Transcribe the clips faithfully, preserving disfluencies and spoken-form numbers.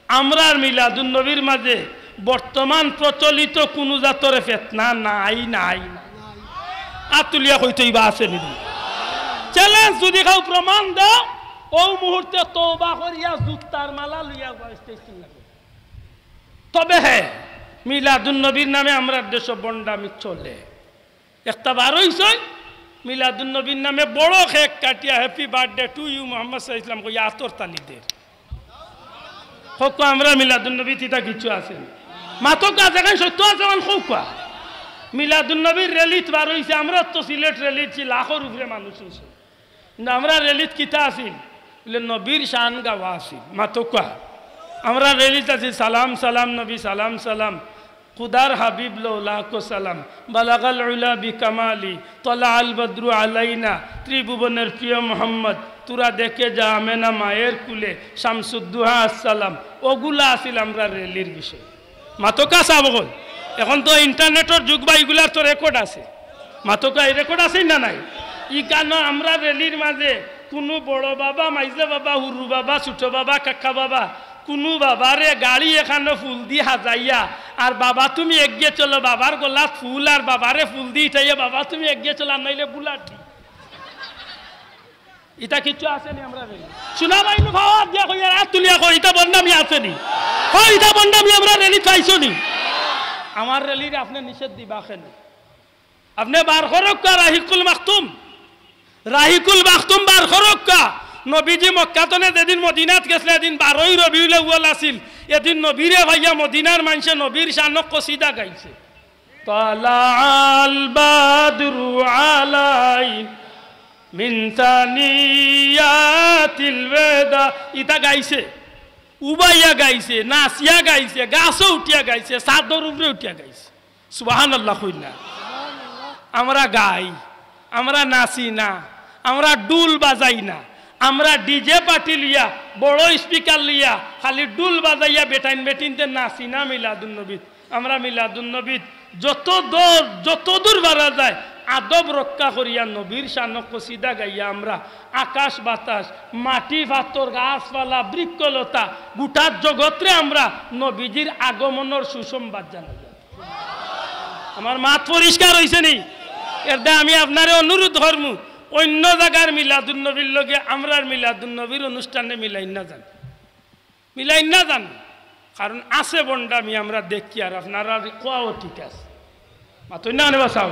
আমরার মিলাদুন নবীর মাঝে বর্তমান প্রচলিত কুনু জাতর ফেতনা নাই, নাই, নাই। আত তুলিয়া কইতো ইবা আছে নি? চ্যালেঞ্জ যদি কেউ প্রমাণ দেও, অউ মুহূর্তে তওবা করিয়া জুতার মালা লইয়া যাও স্টেজ থাকি। তবে হে, মিলাদুন নবীর নামে আমরার দেশো ভন্ডামি চলে। একটা বার অইছে, মিলাদুন নবীর নামে বড় কেক কাটিয়া "Happy birthday to you Mohammad সাল্লাল্লাহু আলাইহি ওয়াসাল্লাম" কইয়া আতর তালি দের। কউক্কা, আমরার মিলাদুন নবীত ইতা কিচ্ছু আছে নি? মাতউক্কা, যেখান সত্য আছে, অখান কউক্কা। মিলাদুন নবীর র‍্যালিত বার অইছে, আমরার তো সিলেট র‍্যালিত লাখর উপরে মানুষ অইছে। কিন্তু আমরার র‍্যালিত কিতা আছিল? বুলে, নবীর শান গাওয়া আছিল। মাতউক্কা। আমরার র‍্যালিত আছিল, "সালাম সালাম নবী, সালাম সালাম, খুদার হাবিব লও লাখো সালাম, বালাগাল উলা বিকামালি, তলা আল বদরু আলাইনা, ত্রিভুবনের প্রিয় মোহাম্মদ, তোরা দেখে যা আমেনা মায়ের কুলে, শামসুদ্দুহা আসসালাম।" অগুলা আছিল আমরার র‍্যালির বিষয়। মাতউক্কা সাব অকল। এখন তো ইন্টারনেটর যুগ বা, ইগুলার তো রেকর্ড আছে। মাতউক্কা, ই রেকর্ড আছে না নাই? ইখানো আমরার র‍্যালির মাঝে কুনু বড় বাবা, মাইজে বাবা, হুরু বাবা, ছোট বাবা, কাকা বাবা, কুনু বাবারে গাড়ি এখানো ফুল দি হাজাইয়া, আর "বাবা তুমি এগিয়ে চলো", বাবার গলাত ফুল আর বাবারে ফুল দি ইটাইয়া "বাবা তুমি এগিয়ে চলো", আর নাইলে বুলাটি। ইতা কিচ্ছু আছে নি আমরার র‍্যালিত? শুনা ভাই, নু পাওয়ার দিয়া কই, আর আত তুলিয়া কই, ইতা ভন্ডামি আছে নি? কই, ইতা ভন্ডামি আমরার র‍্যালিত পাইছো নি? আমার র‍্যালিরে আপনে নিষেধ দিবা কেনে? আপনে বার করউক্কা রাহিকুল মাখতুম, রাহিকুল মাখতুম বার করউক্কা। নবীজি মক্কা তনে যেদিন মদিনাত গেছলা, এদিন বারোই রবিউল আউয়াল আছিল, এদিন নবীরে পাইয়া মদিনার মানষে নবীর শানো কসিদা গাইছে। "তলা আল বদরু আলাই মিন সানিয়াতিল ওয়াদা", ইতা গাইছে, উবাইয়া গাইছে, নাচিয়া গাইছে, গাছো উঠিয়া গাইছে, ছাদর উপরে উঠিয়া গাইছে। সুবহানাল্লাহ কইন না? আমরা গাই, আমরা নাচি না, আমরা ঢুল বাজাই না, আমরা ডিজে পার্টি লইয়া, বড় স্পিকার লইয়া, খালি ঢুল বাজাইয়া বেটাইন বেটিন্তে নাচি না মিলাদুন নবীত। আমরা মিলাদুন নবীত যত দূর, যত দূর পারা যায়, আদব রক্ষা করিয়া নবীর শানো কসিদা গাইয়া আমরা আকাশ বাতাস, মাটি পাথর, গাছপালা, বৃক্ষলতা, গোটা জগতরে আমরা নবীজির আগমনর সুসংবাদ জানাই। আমার মাত পরিষ্কার অইছে নি? এরদায় আমি আপনারে অনুরোধ করমু, অইন্য জাগার মিলাদুন নবীর লগে আমরার মিলাদুন নবীর অনুষ্ঠানে মিলাইন না যান, মিলাইন না যান। কারণ আছে ভন্ডামি, আমরা দেখি, আর আপনারার কওয়াও ঠিক আছে। মাতইন না কেনে বা সাব?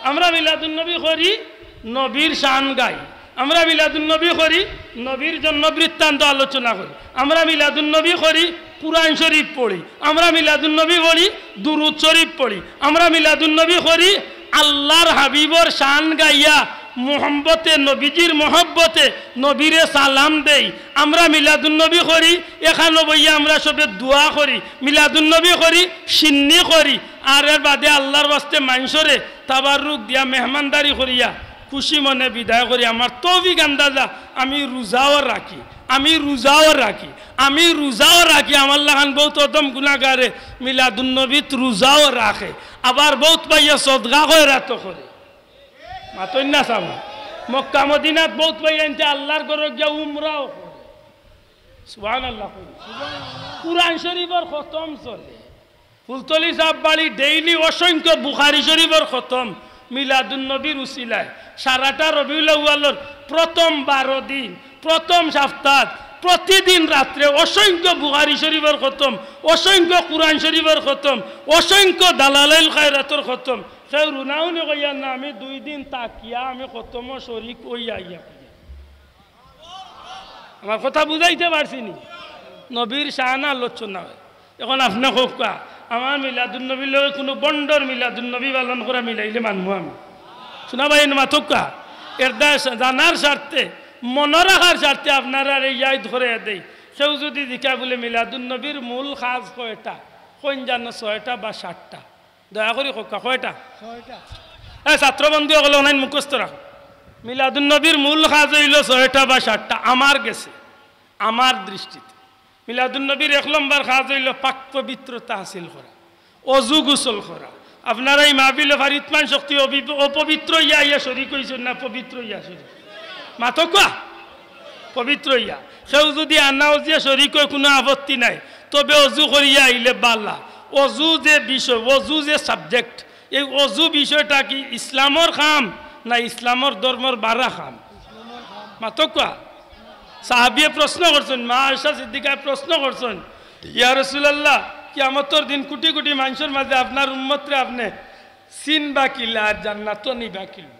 আমরা মিলাদুন নবী করি, নবীর শান গাই। আমরা মিলাদুন নবী করি, নবীর জন্ম বৃত্তান্ত আলোচনা করি। আমরা মিলাদুন নবী করি, কুরআন শরীফ পড়ি। আমরা মিলাদুন নবী পড়ি, দুরুদ শরীফ পড়ি। আমরা মিলাদুন নবী করি, আল্লার হাবিবর শান গাইয়া, মোহব্বতে, নবীজির মোহব্বতে নবীরে সালাম দেই। আমরা মিলাদুন নবী করি, এখানো বইয়া আমরা সবে দোয়া করি, মিলাদুন নবী করি, শিন্নি করি, আর এর বাদে আল্লার ওয়াস্তে মানষরে তাবাররুক দিয়া, মেহমানদারি করিয়া, খুশি মনে বিদায় করি। আমার তৌফিক আন্দাজা আমি রোজাও রাখি, আমি রোজাও রাখি, আমি রোজাও রাখি। আমার লাখান বউত অদম গুনাগারে মিলাদুন নবীত রোজাও রাখে, আবার বউত ভাইয়ে সদকা খয়রাতও করে। মাতইন না সাব? মক্কা মদিনাত বউত ভাইয়াইন্তে আল্লার ঘরো গিয়া উমরাও করে। সুবহানাল্লাহ কইন। কুরআন শরীফর খতম চলে। ফুলতলি সাব বাড়ি ডেইলি অসংখ্য বুখারী শরীফর খতম মিলাদুন নবীর উসিলায়। সারাটা রবিউল আউয়ালর প্রথম বারো দিন, প্রথম সপ্তাহ, প্রতিদিন রাত্রে অসংখ্য বুখারী শরীফর খতম, অসংখ্য কুরআন শরীফর খতম, অসংখ্য দালালাইল খায়রাতর খতম। কেউ রুনাউনি কইয়া না, আমি দুই দিন থাকিয়া আমি খতমো শরিক অইয়া আইয়া। আমার কথা বুঝাইতে পারছি নি? নবীর শান আলোচনা অয়। এখন আপনে কউক্কা, আমার মিলাদুন নবীর লগে কুনু ভন্ডর মিলাদুন নবী পালন করা মিলাইলে মানমু আমি? শুনা ভাই, এনে মাতউক্কা। এরদায় জানার স্বার্থে, মনো রাখার স্বার্থে আপনারারে ইয়াদ করাইয়া দেই। কেউ যুদি জিকায় বুলে মিলাদুন নবীর মূল কাজ কয়টা, কইন জানো, ছয়টা বা সাতটা? দয়া করি কউক্কা, কয়টা? ছয়টা। এ ছাত্র বন্ধু অকল, অনাইন মুখস্থ রাখো। মিলাদুন নবীর মূল কাজ অইলো ছয়টা বা সাতটা আমার গেছে, আমার দৃষ্টিতে। মিলাদুন নবীর এক নম্বর কাজ অইলো পাক পবিত্রতা হাসিল করা, অজু গোসল করা। আপনারা ই মাহফিলো ফারিদমান শক্তি অবি-, অপবিত্র ইয়া ইয়া শরিক অইছইন না, পবিত্র ইয়া শরিক? মাতউক্কা। পবিত্র ইয়া। কেউ যুদি আনা অজিয়া শরিক অয়, কুনু আপত্তি নাই। তবে অজু করিয়া আইলে বালা। অজু যে বিষয়, অজু যে subject, এই অজু বিষয়টা কি ইসলামর কাম না ইসলামর ধর্মর বারা কাম? মাতউক্কা। সাহাবিয়ে প্রশ্ন করছইন, মা আয়েশা সিদ্দিকায় প্রশ্ন করছইন, "ইয়া রাসূলুল্লাহ, কিয়ামতর দিন কুটি কুটি মানষর মাঝে আপনার উম্মতরে আপনে চিনবা কিলা আর জান্নাতো নিবা কিলা?"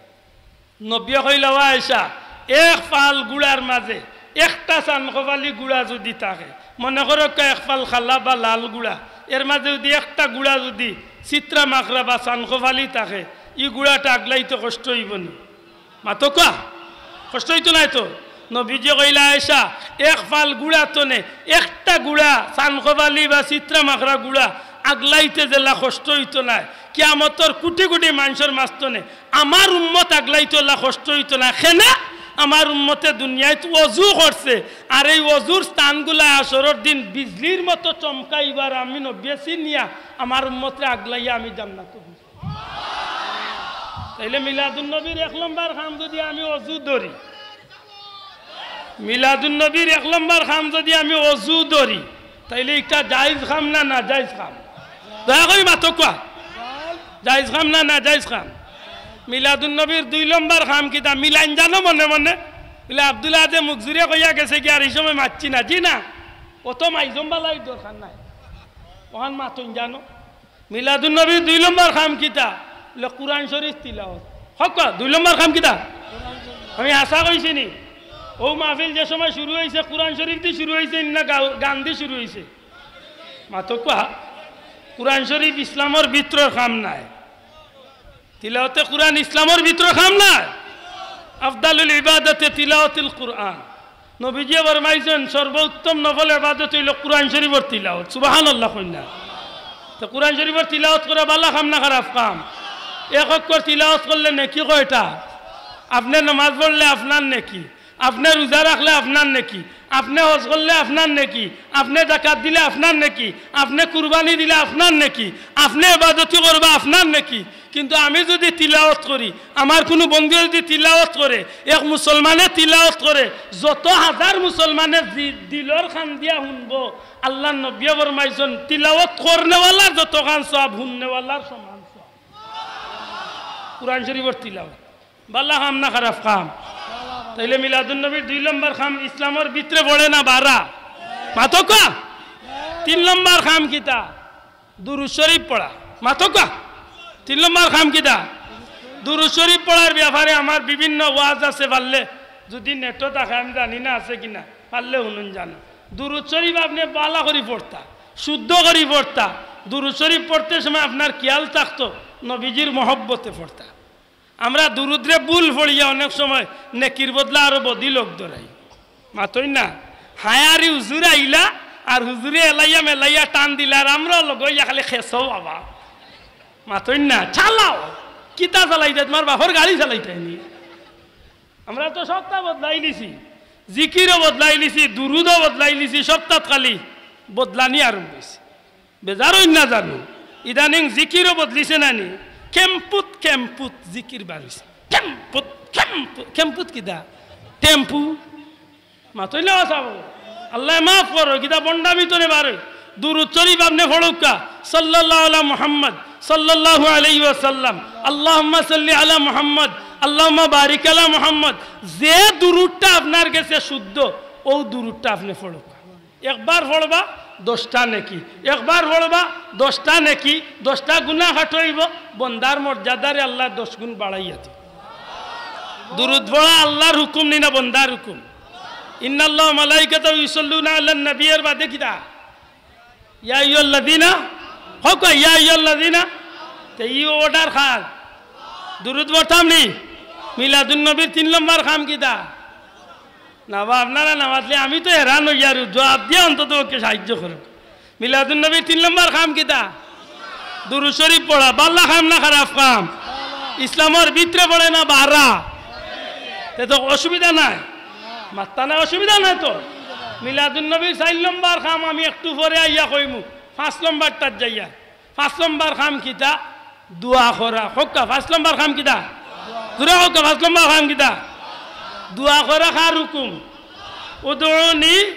নবীয়ে কইলা, "ও আয়েশা, এক ফাল গুড়ার মাঝে একটা চানকোফালি গুড়া যুদি থাকে, মনে করউক্কা এক ফাল কালা বা লাল গুড়া, এর মাঝে যুদি একটা গুড়া যুদি চিত্রা মাকড়া বা চানকোফালি থাকে, ই গুড়াটা আগলাইতে কষ্ট অইবো নি?" মাতউক্কা, কষ্ট অইতো নায় তো? নবীজিয়ে কইলা, "আয়েশা, এক ফাল গুড়া তনে একটা গুড়া চানকোফালি বা চিত্রা মাকড়া গুড়া আগলাইতে যেলা কষ্ট অইতো নায়, কিয়ামতর কুটি কুটি মানষর মাঝ তনে আমার উম্মত আগলাইতে অলা কষ্ট অইতো নায়।" কেনে? আমার উম্মতে দুনিয়াত অজু করছে, আর এই অজুর স্থানগুলা হাশরর দিন বিজলির মতো চমকাইবার। আমি নবীয়ে চিনিয়া আমার উম্মতরে আগলাইয়া আমি জান্নাতো দিছি। তাইলে মিলাদুন নবীর এক নম্বর কাম যুদি আমি অজু ধরি, মিলাদুন নবীর এক নম্বর কাম যুদি আমি অজু ধরি, তাইলে ইটা জায়েজ কাম না নাজায়েজ কাম? দয়া করি মাতউক্কা। জায়েজ কাম না নাজায়েজ কাম? মিলাদুন নবীর দুই নম্বর কাম কিতা? মিলাইন জানো মনে মনে? বলে, "আব্দুল আজে মুখজুরে কইয়া গেছে কি আর ই সময় মাতছি না।" জি না, অত মাইজম বালাইর দরকার নাই। অখান মাতইন জানো? মিলাদুন নবীর দুই নম্বর কাম কিতা? বলে, "কুরআন শরীফ তিলাওত।" কউক্কা, দুই নম্বর কাম কিতা? আমি হাছা কইছি নি? অউ মাহফিল যে সময় শুরু অইছে, কুরআন শরীফ দি শুরু অইছে, না গা-, গান দি শুরু অইছে? মাতউক্কা। কুরআন শরীফ ইসলামর ভিতরর কাম নায়। তিলাওতে কুরআন ইসলামর ভিতরর কাম নায়। আফদালুল ইবাদাতে তিলাওয়াতুল কুরআন। নবীজিয়ে ফরমাইছইন, "সর্বোত্তম নফল ইবাদত অইলো কুরআন শরীফর তিলাওত।" সুবহানাল্লাহ কইন না। তো কুরআন শরীফর তিলাওত করা বালা কাম না খারাপ কাম? এক অক্ষর তিলাওত করলে নেকি কয়টা? আপনে নামাজ পড়লে আপনার নেকি, আপনে রোজা রাখলে আপনার নেকি, আপনে হজ করলে আপনার নেকি, আপনে যাকাত দিলে আপনার নেকি, আপনে কুরবানি দিলে আপনার নেকি, আপনে ইবাদতি করবা আপনার নেকি। কিন্তু আমি যুদি তিলাওত করি, আমার কুনু বন্দী যুদি তিলাওত করে, এক মুসলমানে তিলাওত করে, যত হাজার মুসলমানে জি-, দিলর কান দিয়া হুনবো, আল্লার নবীয়ে ফরমাইছইন, তিলাওত করনেওয়ালার যতখান সওয়াব, হুননেওয়ালার সমান সওয়াব। কুরআন শরীফর তিলাওত। বালা কাম না খারাপ কাম? তাইলে মিলাদুন নবীর দুই নম্বর কাম ইসলামর ভিতরে পড়ে না বারা? মাতউক্কা। তিন নম্বর কাম কিতা? দুরুদ শরীফ পড়া। মাতউক্কা। তিন নম্বর কাম কিতা? দুরুদ শরীফ পড়ার ব্যাপারে আমার বিভিন্ন ওয়াজ আছে, পারলে যুদি নেটো থাকে, আমি জানি না আছে কিনা, পারলে হুনইন জানো। দুরুদ শরীফ আপনে বালা করি পড়তা, শুদ্ধ করি পড়তা। দুরুদ শরীফ পড়তে সময় আপনার খিয়াল থাকতো নবীজির মহব্বতে পড়তা। আমরা দুরুদরে ভুল পড়িয়া অনেক সময় নেকির বদলা আরো বদি লগ ধরাই। মাতইন না। হায়ারি হুজুর আইলা, আর হুজুরে এলাইয়া মেলাইয়া টান দিলা, আর আমরা লগ অইয়া খালি খেছো বাবা। মাতইন না, চালাও। কিতা চালাইতায়? তুমার বাপর গাড়ি চালাইতায় নি? আমরা তো সবতা বদলাইলিছি, জিকিরও বদলাইলিছি, দুরুদও বদলাইলিছি, সবতাত খালি বদলানি আরম্ভ অইছে। বেজার অইন না জানো, ইদানিং জিকিরও বদলিছে না নি? খেম্পুত খেম্পুত জিকির বার অইছে। খেম্পুত, খেম্পুত, খেম্পুত কিতা? টেম্পু। মাতইন না চাবো। আল্লায় মাফ করো, কিতা ভন্ডামি তনে বারে। দুরুদ শরীফ আপনে পড়উক্কা, সাল্লাল্লাহু আলা মুহাম্মদ, সাল্লাল্লাহু আলাইহি ওয়াসাল্লাম, আল্লাহুম্মা সাল্লি আলা মুহাম্মদ, আল্লাহুম্মা বারিক আলা মুহাম্মদ। যে দুরুদটা আপনার গেছে শুদ্ধ, অউ দুরুদটা আপনে পড়উক্কা। একবার পড়বা, দশটা নেকি। একবার পড়বা, দশটা নেকি, দশটা গুনা কাটইবো, বন্দার মর্যাদারে আল্লায় দশ গুণ বাড়াইয়া দিবো। দুরুদ পড়া আল্লার হুকুম নি না বন্দার হুকুম? ইন্নাল্লাহা ওয়া মালাইকাতাহু ইউসাল্লুনা আলান নবী, এর বাদে কিতা? ইয়া আইয়ুহাল্লাযিনা, কউক্কা, ইয়া আইয়ুহাল্লাযিনা। তে ই অর্ডার কার? দুরুদ পড়তাম নি? মিলাদুন নবীর তিন নম্বর কাম কিতা? না বা, আপনারা না মাতলে আমি তো হেরান অইয়ার, জুয়াপ দিয়া অন্তত পক্ষে সাহায্য করউক্কা। মিলাদুন নবীর তিন নম্বর কাম কিতা? দুরুদ শরীফ পড়া। বালা কাম না খারাপ কাম? ইসলামর ভিতরে পড়ে না বারা? তে তো অসুবিধা নাই, মাততা না, অসুবিধা নাই তো। মিলাদুন নবীর চাইর নম্বর কাম আমি একটু পরে আইয়া কইমু, পাঁচ নম্বরটাত যাইয়া। পাঁচ নম্বর কাম কিতা? দোয়া করা। কউক্কা, পাঁচ নম্বর কাম কিতা? জুরে কউক্কা, পাঁচ নম্বর কাম কিতা? দোয়া করা। কার হুকুম? উদউনি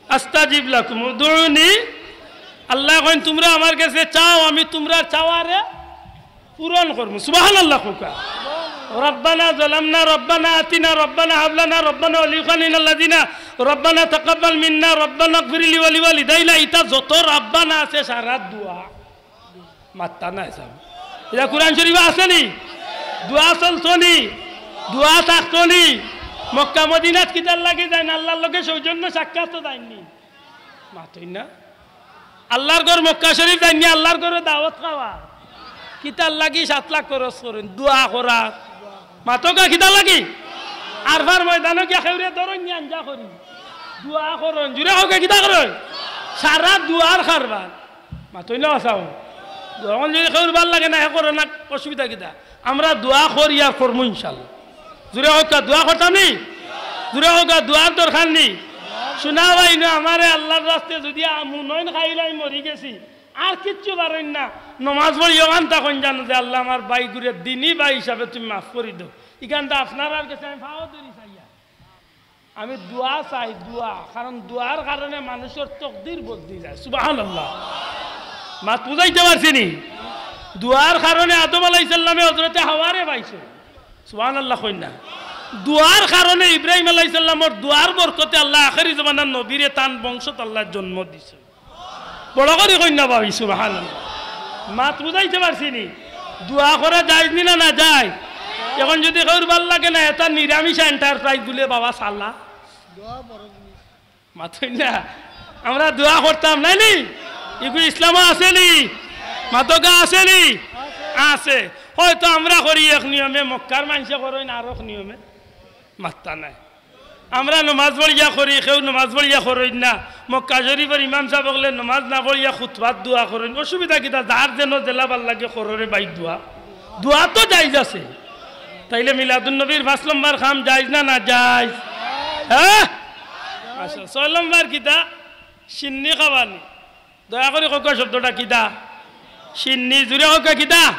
আস্তাজিব লাকুম, উদউনি আল্লায় কইন, "তুমরা আমার গেছে চাও, আমি তুমরার চাওয়ারে পূরণ করমু।" সুবহানাল্লাহ কউক্কা। "রব্বানা যালামনা, রব্বানা আতিনা, রব্বানা হাবলানা, রব্বানা ওয়ালিখানিনাল্লাযিনা, রব্বানা তাকাব্বাল মিন্না, রব্বানা ইগফিরলি ওয়ালি ওয়ালিদাইনা।" ইতা যত রব্বানা আছে সারা দোয়া। মাত্তা নাই সাব। ইতা কুরআন শরীফো আছে নি? দোয়া চলতো নি? দোয়া থাকতো নি? মক্কা মদিনাত কিতার লাগি যাইন? আল্লার লগে সৌজন্য সাক্ষাতো যাইন নি? মাতইন না। আল্লার ঘর মক্কা শরীফ যাইন নি, আল্লার ঘরো দাওয়াত খাওয়া। কিতার লাগি সাত লাখ খরচ করইন? দোয়া করার। মাতউক্কা কিতার লাগি? আরফার ময়দানো গিয়া কেউরে ধরইন নি আঞ্জা করি। দোয়া করইন। জুরে কউক্কা কিতা করইন? সারা দোয়ার কারবার। মাতইন না চাও। দোয়া যুদি কেউর ভালা লাগে না, হে করো না, অসুবিধা কিতা? আমরা দোয়া করি আর করমু ইনশাআল্লাহ। জুরে কউক্কা, দোয়া করতাম নি? জুরে কউক্কা, দোয়ার দরকার নি? শুনা ভাই, ইনো আমারে আল্লার রাস্তে যুদি আ-, মুনইন খাইলাই মরি গেছি, আর কিচ্ছু পারইন না, নমাজ পড়ি অখানতা কইন জানো যে, "আল্লাহ, আমার ভাইগুরে দিনী ভাই হিসাবে তুমি মাফ করি দেও।" ইখানতা আপনারার গেছে আমি পাও ধরি চাইয়া। আমি দোয়া চাই, দোয়া, কারণ দোয়ার কারণে মানুষর তকদির বদলি যায়। সুবহানাল্লাহ। মাত বুঝাইতে পারছি নি? দোয়ার কারণে আদম আলাইহিস সালামে হযরতে হাওয়ারে পাইছে। সুবহানাল্লাহ কইন না। দোয়ার কারণে ইব্রাহিম আলাইহিস সালামর দোয়ার বরকতে আল্লায় আখেরি জমানার নবীরে তান বংশত আল্লায় জন্ম দিছে। বড় করি কইন না ভাই, সুবহানাল্লাহ। মাত বুঝাইতে পারছি নি? দোয়া করা জায়েজ নি না, না যায়? এখন যুদি কেউর ভালা লাগে না, এটা নিরামিষ enterprise বুলে বাবা সালা। মাতইন না। আমরা দোয়া করতাম, নায় নি? ইগু ইসলামো আছে নি? মাতউক্কা আছে নি? আছে। হয়তো আমরা করি এক নিয়মে, মক্কার মানষে করইন আর এক নিয়মে। মাত্তা নাই। আমরা নমাজ পড়িয়া করি, কেউ নমাজ পড়িয়া করইন না। মক্কা শরীফর ইমাম সাব অকলে নমাজ না পড়িয়া খুতবাত দোয়া করইন। অসুবিধা কিতা? যার যেন যেলা ভালা লাগে করো রে ভাই দোয়া। দোয়া তো জায়েজ আছে। তাইলে মিলাদুন নবীর পাঁচ নম্বর কাম জায়েজ না, না জায়েজ? হ্যাঁ? আচ্ছা, ছয় নম্বর কিতা? শিন্নি খাওয়ানি। দয়া করি কউক্কা শব্দটা কিতা? শিন্নি। জুরে কউক্কা কিতা?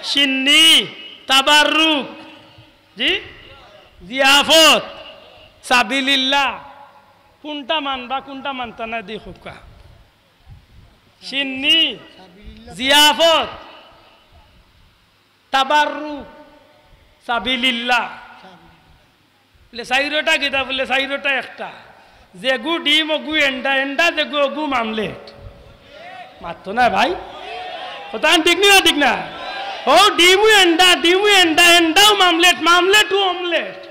শিন্নি, তাবাররুক, জি, জিয়াফত, সাবিলিল্লাহ। কুনটা মানবা, কুনটা মানতা নায়, দেখউক্কা। শিন্নি, জিয়াফত, তাবাররুক, সাবিলিল্লাহ। বুলে, "চাইরোটা কিতা?" বুলে, "চাইরোটা একটা। যেগু ডিম অগু এন্ডা, এন্ডা যেগু অগু মামলেট।" মাততো না ভাই? কথা ঠিক নি না ঠিক না? ও ডিমু এন্ডা, ডিমু এন্ডা, এন্ডাও মামলেট, মামলেটও অমলেট।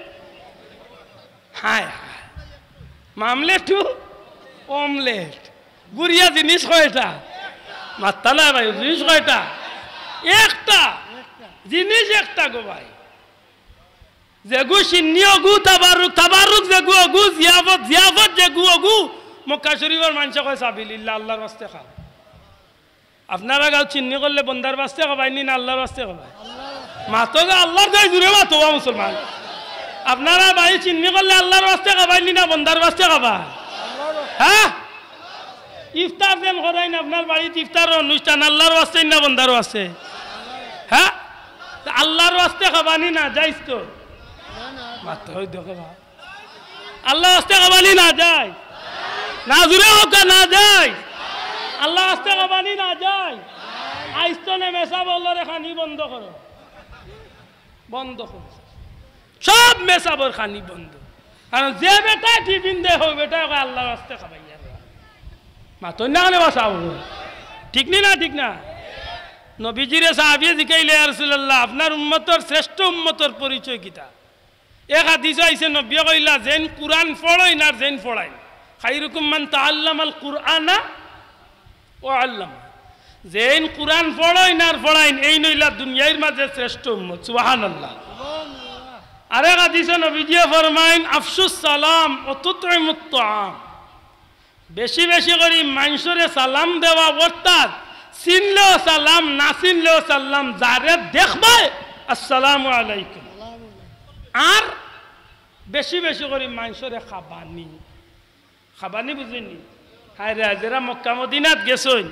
হায় হায়। মামলেটও অমলেট। গুরিয়া জিনিস কয়টা? মাত্তা না ভাই, জিনিস কয়টা? একটা। জিনিস একটা গো ভাই। যেগু শিন্নি অগু তাবারুক, তাবারুক যেগু অগু জিয়াফত, জিয়াফত যেগু অগু, মক্কা শরীফর মানষে কয় সাবিলিল্লাহ, আল্লার ওয়াস্তে খাও। আপনারা গাঁও শিন্নি করলে বন্দার ওয়াস্তে খাবাইন নি না আল্লার ওয়াস্তে খাবাইন? মাতো যে আল্লার দায় জুরে মাতো বা মুসলমান। আপনারা বাড়ি শিন্নি করলে আল্লার ওয়াস্তে খাবাইন নি না বন্দার ওয়াস্তে খাবাইন? হ্যাঁ? ইফতার যেন করাইন আপনার বাড়িত ইফতার অনুষ্ঠান আল্লার ওয়াস্তে না বন্দার ওয়াস্তে? হ্যাঁ? তা আল্লার ওয়াস্তে খাবানি না জায়েজ তো? মাতো অই দেখো বা। আল্লার ওয়াস্তে খাবানি না জায়েজ? না জুরে কউক্কা না জায়েজ? আল্লার ওয়াস্তে খাবানি না জায়েজ? আইজ তনে মেসাব অকলরে খানি বন্ধ করো। বন্ধ করো। সব মেসাবর খানি বন্ধ। কারণ যে বেটায় টিফিন দেয়, হউ বেটায় কয় আল্লার ওয়াস্তে খাবাইয়ার। মাতইন না কেনে বা সাব? ঠিক নি না, ঠিক না? নবীজিরে সাহাবিয়ে জিকাইলা, "ইয়া রাসুলাল্লাহ, আপনার উম্মতর শ্রেষ্ঠ উম্মতর পরিচয় কিতা?" এক হাদিসো আইছে, নবীয়ে কইলা, "যেইন কুরআন পড়ইন আর যেইন পড়াইন, খাইরুকুম মান তাআল্লামাল কুরআনা ওয়া আল্লামা।" যেইন কুরআন পড়ইন আর পড়াইন, এইন অইলা দুনিয়ার মাঝে শ্রেষ্ঠ উম্মত। সুবহানাল্লাহ। আরেক হাদিসো নবীজিয়ে ফরমাইন, "আফশুস সালাম ওয়া তুতইমুত তাআম।" বেশি বেশি করি মানষরে সালাম দেওয়া, অর্থাৎ চিনলেও সালাম, না চিনলেও সালাম, যারে দেখবায়, "আসসালামু আলাইকুম।" আর বেশি বেশি করি মানষরে খাবানি। খাবানি বুঝইন নি? হায় রে, যেরা মক্কা মদিনাত গেছইন,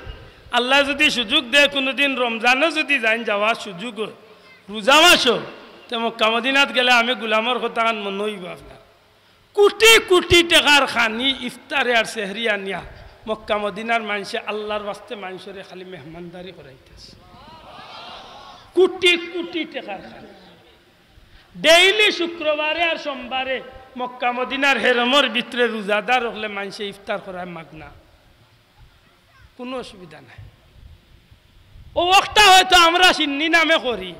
আল্লায় যুদি সুযোগ দেয়, কুনুদিন রমজানো যুদি যাইন যাওয়ার সুযোগ অয়, রোজা মাসো, তে মক্কা মদিনাত গেলে আমি গুলামর কথাখান মনো অইবো আপনার। কুটি কুটি টেকার খানি ইফতারে আর সেহরি আনিয়া মক্কা মদিনার মানষে আল্লার ওয়াস্তে মানষরে খালি মেহমানদারি করাইতাছে। কুটি কুটি টেকার খান। ডেইলি শুক্রবারে আর সোমবারে মক্কা মদিনার হেরমর ভিতরে রুজাদার অকলে মানষে ইফতার করায় মাগনা। কুনু অসুবিধা নাই। অউ অখটা অয়তো আমরা শিন্নি নামে করি।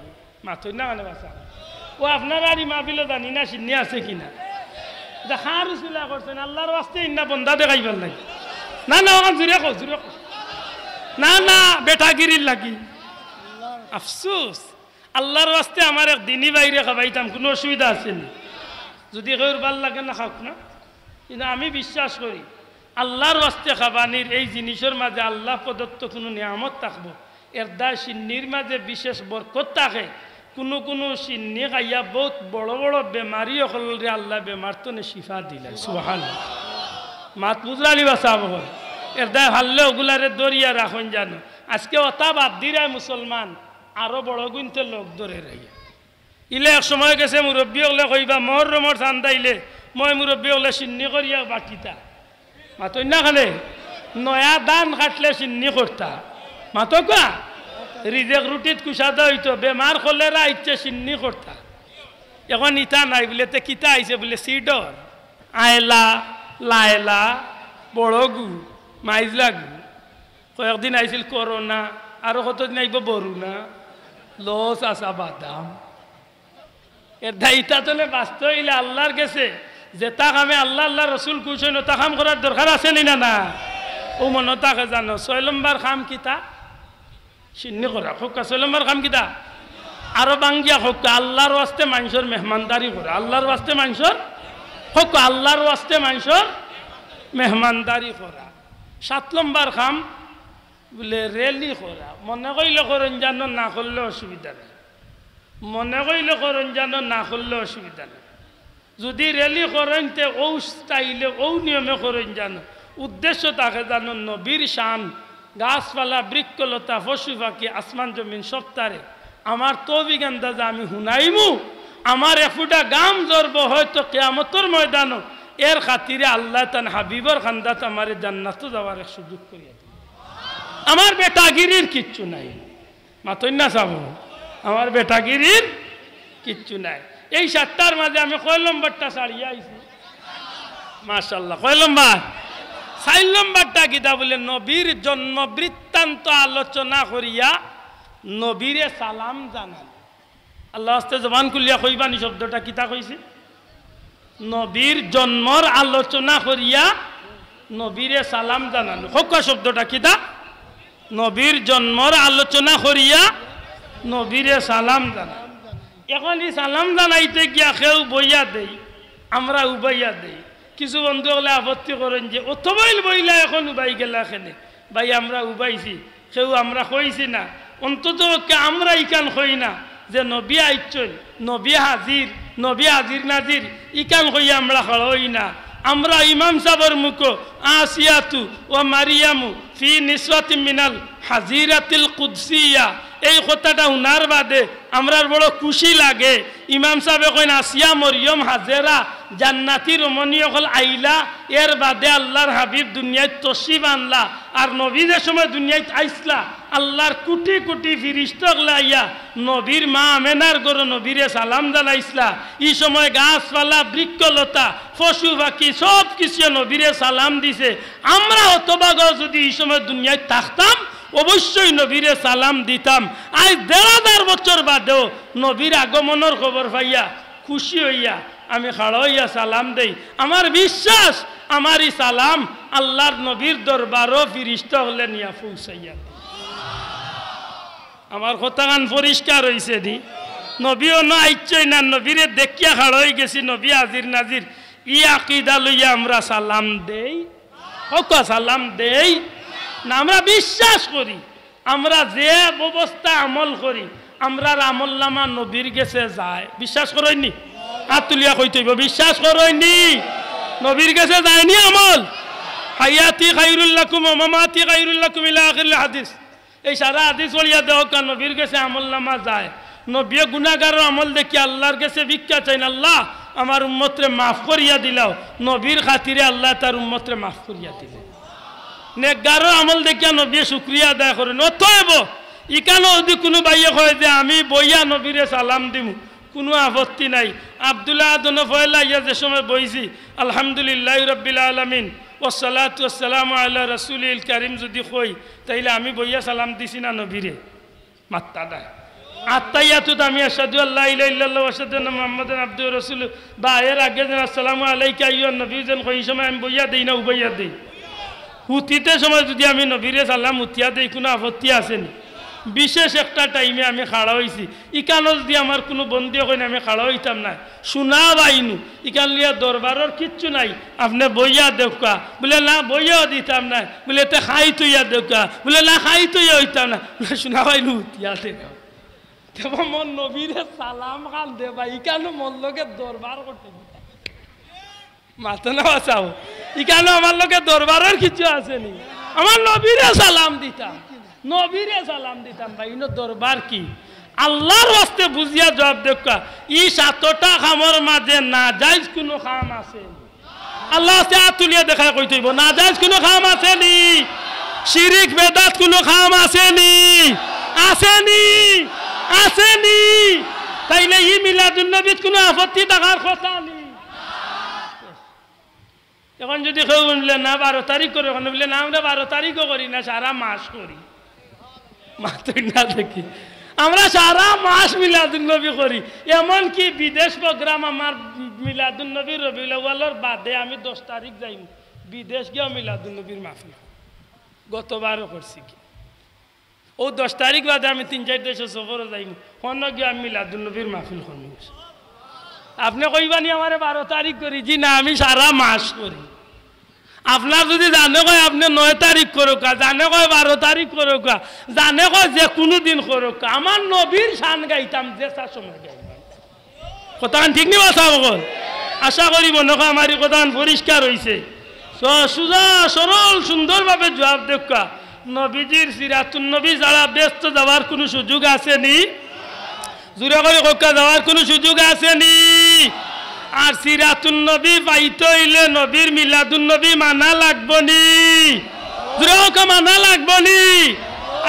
মাতইন না কেনে বাছা? অউ আপনারার ই মাহফিলো জানি না শিন্নি আছে কি না। ইতা কার উছিলা করছইন, আল্লার ওয়াস্তে ইন্না বন্দা দেখাইবার লাগি? না, না, অখান জুরে কও, জুরে কও। না, না, বেটাগিরির লাগি। আফসুস। আল্লার ওয়াস্তে আমার এক দিনী ভাইরে খাবাইতাম, কুনু অসুবিধা আছে নি? যুদি কেউর ভালা লাগে না, খাউক না। কিন্তু আমি বিশ্বাস করি, আল্লার ওয়াস্তে খাবানির এই জিনিসর মাঝে আল্লা প্রদত্ত কুনু নিয়ামত থাকবো। এরদায় শিন্নির মাঝে বিশেষ বরকত থাকে। কুনু কুনু শিন্নি খাইয়া বউত বড় বড় বেমারি অকলরে আল্লায় বেমার তনে শিফা দিলায়। সুবহানাল্লাহ। মাত বুঝরা নি বাছা অকল? এরদায় পারলে অগুলারে ধরিয়া রাখইন জানো। আজকে অতা বাদ দিরায় মুসলমান, আরো বড় গুইন্তে লোক ধরে রইয়া। ইলা এক সময় গেছে, মুরব্বি অকলে কইবা, মহরমর চান্দা আইলে, ময় মুরব্বি অকলে শিন্নি করিয়া বাটিতা। মাতইন না কেনে? নয়া ধান কাটলে শিন্নি করতা। মাতউক্কা? রিজেক রুটিত কুশাদা অইতো, বেমার কলেরা আইছে শিন্নি করতা। অখন ইতা নাই বুলে, তে কিতা আইছে বুলে, সিডর, আয়লা, লায়লা, বড়গু, মাইজলাগু। কয়েকদিন আইছিল করোনা, আরো কতদিন আইবো বরুনা, লস আসা বাদাম। এরদায় ইতা তনে বাচতে অইলে আল্লার গেছে যেতা কামে আল্লা, আল্লার রসুল খুশ অইন, অতা কাম করার দরকার আছে নি না? না, অউ মনো থাকে জানো। ছয় লম্বর কাম কিতা? শিন্নি করা। কউক্কা, ছয় লম্বর কাম কিতা? আরো ভাঙ্গিয়া কউক্কা, আল্লার ওয়াস্তে মানষর মেহমানদারি করা। আল্লার ওয়াস্তে মানষর, কউক্কা, আল্লার ওয়াস্তে মানষর মেহমানদারি করা। সাত লম্বর কাম বুলে রেলি করা। মনে কইলে করইন জানো, না করলে অসুবিধা নাই। মনে কইলে করইন জানো, না করলে অসুবিধা নাই। যুদি রেলি করইন তে অউ স্টাইলে, অউ নিয়মে করইন জানো। উদ্দেশ্য থাকে জানো নবীর শান, গাছপালা, বৃক্ষলতা, পশু পাখি, আসমান জমিন সবতারে আমার তৌফিক আন্দাজে আমি হুনাইমু। আমার এফুটা গাম জরব অয়তো কিয়ামতর ময়দানো, এর খাতিরে আল্লায় তান হাবিবর কান্দাত আমারে জান্নাতো যাওয়ার এক সুযোগ করিয়া দিবা। আমার বেটাগিরির কিচ্ছু নাই। মাতইন না চাবো, আমার বেটাগিরির কিচ্ছু নাই। এই সাতটার মাঝে আমি কয় লম্বরটা ছাড়িয়া আইছি? মাশাআল্লাহ, কয় লম্বর? চাইর লম্বরটা কিতা বুলে, নবীর জন্ম বৃত্তান্ত আলোচনা করিয়া নবীরে সালাম জানান। আল্লার ওয়াস্তে জবান খুলিয়া কইবা নি শব্দটা কিতা কইছি? নবীর জন্মর আলোচনা করিয়া নবীরে সালাম জানানো। কউক্কা শব্দটা কিতা? নবীর জন্মর আলোচনা করিয়া নবীরে সালাম জানানো। অখন ই সালাম জানাইতে গিয়া কেউ বইয়া দেই, আমরা উবাইয়া দেই। কিছু বন্ধু অকলে আপত্তি করইন যে, "অত বইল বইলা অখন উবাই গেলা কেনে?" ভাই, আমরা উবাইছি, কেউ আমরা কইছি না। অন্তত পক্ষে আমরা ইখান কই না যে নবী আইছইন, নবী হাজির, নবী হাজির নাজির, ইখান কইয়া আমরা খাড়া অই না। আমরা ইমাম সাবর মুখো আসিয়াতু ওয়া মারিয়ামু ফি নিসওয়াতিম মিনাল হাজিরাতিল কুদসিয়া, এই কথাটা হুনার বাদে আমরার বড় খুশি লাগে। ইমাম সাবে কইন, আসিয়া, মরিয়ম, হাজেরা, জান্নাতি রমণী অকল আইলা, এর বাদে আল্লার হাবিব দুনিয়াত তশরিফ আনলা। আর নবী যে সময় দুনিয়াত আইছলা, আল্লার কুটি কুটি ফিরিস্তা অকলে আইয়া নবীর মা আমেনার ঘরো নবীরে সালাম জানাইছলা। ই সময় গাছপালা, বৃক্ষলতা, পশু পাখি সব কিছুয়ে নবীরে সালাম দিছে। আমরা হতভাগা যুদি ই সময় দুনিয়াত থাকতাম, অবশ্যই নবীরে সালাম দিতাম। আইজ দেড় হাজার বছর বাদেও নবীর আগমনর খবর পাইয়া খুশি অইয়া আমি খাড়া অইয়া সালাম দেই। আমার বিশ্বাস, আমার ই সালাম আল্লার নবীর দরবারো ফিরিস্তা অকলে নিয়া পৌঁছাইয়া দেয়। আমার কথাখান পরিষ্কার অইছে নি? নবী অনো আইছইন না, নবীরে দেখিয়া খাড়া অই গেছি, নবী হাজির নাজির। ই আকিদা লইয়া আমরা সালাম দেই, কউক্কা সালাম দেই না, আমরা বিশ্বাস করি। আমরা যে ব্যবস্থা আমল করি, আমরার আমলনামা নবীর গেছে যায়। বিশ্বাস করইন নি? আত তুলিয়া কইতে অইবো, বিশ্বাস করইন নি? নবীর গেছে যায় নি আমল? হায়াতি খায়রুল লাকুম ওয়া মামাতি খায়রুল লাকুম ইলা আখিরিল হাদিস। এই সারা হাদিস পড়িয়া দেখউক্কা, নবীর গেছে আমলনামা যায়। নবীয়ে গুনাগারর আমল দেখিয়া আল্লার গেছে ভিক্ষা চাইন, "আল্লাহ, আমার উম্মতরে মাফ করিয়া দিলাও।" নবীর খাতিরে আল্লায় তার উম্মতরে মাফ করিয়া দিলে। নেকগারর আমল দেখিয়া নবীয়ে শুকরিয়া আদায় করইন। অতএব ইখানো যুদি কুনু ভাইয়ে কয় যে আমি বইয়া নবীরে সালাম দিমু, কুনু আপত্তি নাই। আব্দুল্লাহ আদনো পয়লা আইয়া যে সময় বইছি, আলহামদুলিল্লাহি রাব্বিল আলামিন, ওয়াসসালাতু ওয়াসসালামু আলা রাসূলিল কারীম যুদি কই, তাইলে আমি বইয়া সালাম দিছি না নবীরে? মাত্তা নাই। আত্তাহিয়াতুত আমি আশহাদু আল্লা ইলাহা ইল্লাল্লাহ ওয়া আশহাদু আন্না মুহাম্মাদান আবদুহু ওয়া রাসূলুহু বা এর আগে যেন আসসালামু আলাইকা আইয়ুহান নবী যেন কই, ই সময় আমি বইয়া দেই না উবাইয়া দেই? হুতিতে সময় যুদি আমি নবীরে সালাম উঠিয়া দেই, কুনু আপত্তি আছে নি? বিশেষ একটা টাইমে আমি খাড়া অইছি, ইখানো যুদি আমার কুনু বন্দিয়ে কইন আমি খাড়া অইতাম নায়, শুনা বাইনু, ইখান লইয়া দরবারর কিচ্ছু নাই, আপনে বইয়া দেউক্কা। বুলে, না, বইয়াও দিতাম নায়। বুলে, তে খাইত অইয়া দেউক্কা। বুলে, না, খাইত অইয়া অইতাম নায়। বুলে, শুনা বাইনু, উঠিয়া দেউক্কা। তেবা মোর নবীরে সালাম খান দেবা, ইখানো মোর লগে দরবার করতে দিতা। মাতো না বাঁচাও। ইখানো আমার লগে দরবারর কিচ্ছু আছে নি? আমার নবীরে সালাম দিতাম, নবীরে সালাম দিতাম। ভাই, ইনো দরবার কি? আল্লার ওয়াস্তে বুঝিয়া জুয়াব দেউক্কা। ই সাতটা কামর মাঝে নাজাইজ কুনু কাম আছে নি? আল্লার ওয়াস্তে আত তুলিয়া দেখাইয়া কইতে অইবো, নাজাইজ কুনু কাম আছে নি? শিরিক বেদাত কুনু কাম আছে নি? আছে নি? আছে নি? তাইলে ই মিলাদুন নবীত কুনু আপত্তি থাকার কথা নি। অখন যুদি কেউ বুলে, না, বারো তারিখ করো, অখন বুলে, না, আমরা বারো তারিখও করি না, সারা মাস করি। মাতইন না দেখি। আমরা সারা মাস মিলাদুন নবী করি। এমনকি বিদেশ program আমার মিলাদুন নবী রবিউল আউয়ালর বাদে আমি দশ তারিখ যাইমু। বিদেশ গিয়া মিলাদুন নবীর মাহফিল। গতবারও করছি কি। অউ দশ তারিখ বাদে আমি তিন চাইর দেশো সফরো যাইমু। হনো গিয়া আমি মিলাদুন নবীর মাহফিল করমু। আপনে কইবা নি আমারে বারো তারিখ করি? জি না, আমি সারা মাস করি। আপনার যুদি জানে কয় আপনে নয় তারিখ করউক্কা, জানে কয় বারো তারিখ করউক্কা, জানে কয় যে কুনু দিন করউক্কা, আমার নবীর শান গাইতাম, যেতা সময় গাইতাম। কথাখান ঠিক নি বাঁচাও অকল? আশা করি মনো কয় আমার ই কথাখান পরিষ্কার অইছে। স-, সুজা, সরল, সুন্দরভাবে জুয়াব দেউক্কা। নবীজির সিরাতুন নবী ছাড়া বেহেস্তো যাওয়ার কুনু সুযোগ আছে নি? জুরে করি কউক্কা, যাওয়ার কুনু সুযোগ আছে নি? আর সিরাতুন নবী পাইতে অইলে নবীর মিলাদুন নবী মানা লাগবো নি? জুরে কউক্কা, মানা লাগবো নি?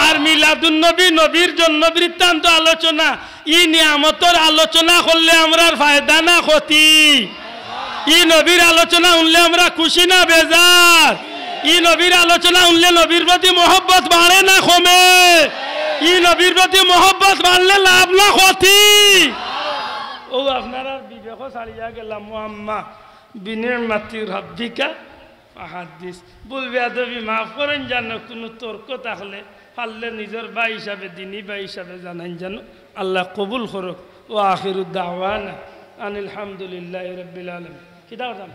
আর মিলাদুন নবী, নবীর জন্ম বৃত্তান্ত আলোচনা, ই নিয়ামতর আলোচনা করলে আমরার ফায়দা না ক্ষতি? ই নবীর আলোচনা হুনলে আমরা খুশি না বেজার? ই নবীর আলোচনা হুনলে নবীর প্রতি মহব্বত বাড়ে না কমে? ই নবীর প্রতি মহব্বত বাড়লে লাভ না ক্ষতি? অউ আপনারার বিবেকও ছাড়িয়া গেলাম। ওয়া আম্মা বিনি'মাতি রাব্বিকা ফাহাদ্দিস। ভুল বেয়াদবি মাফ করইন জানো, কুনু তর্ক থাকলে পারলে নিজর ভাই হিসাবে, দিনী ভাই হিসাবে জানাইন জানো। আল্লায় কবুল করউক। ওয়া আখিরু দাওয়ানা আনিল হামদুলিল্লাহি রাব্বিল আলামিন। কিতা করতাম?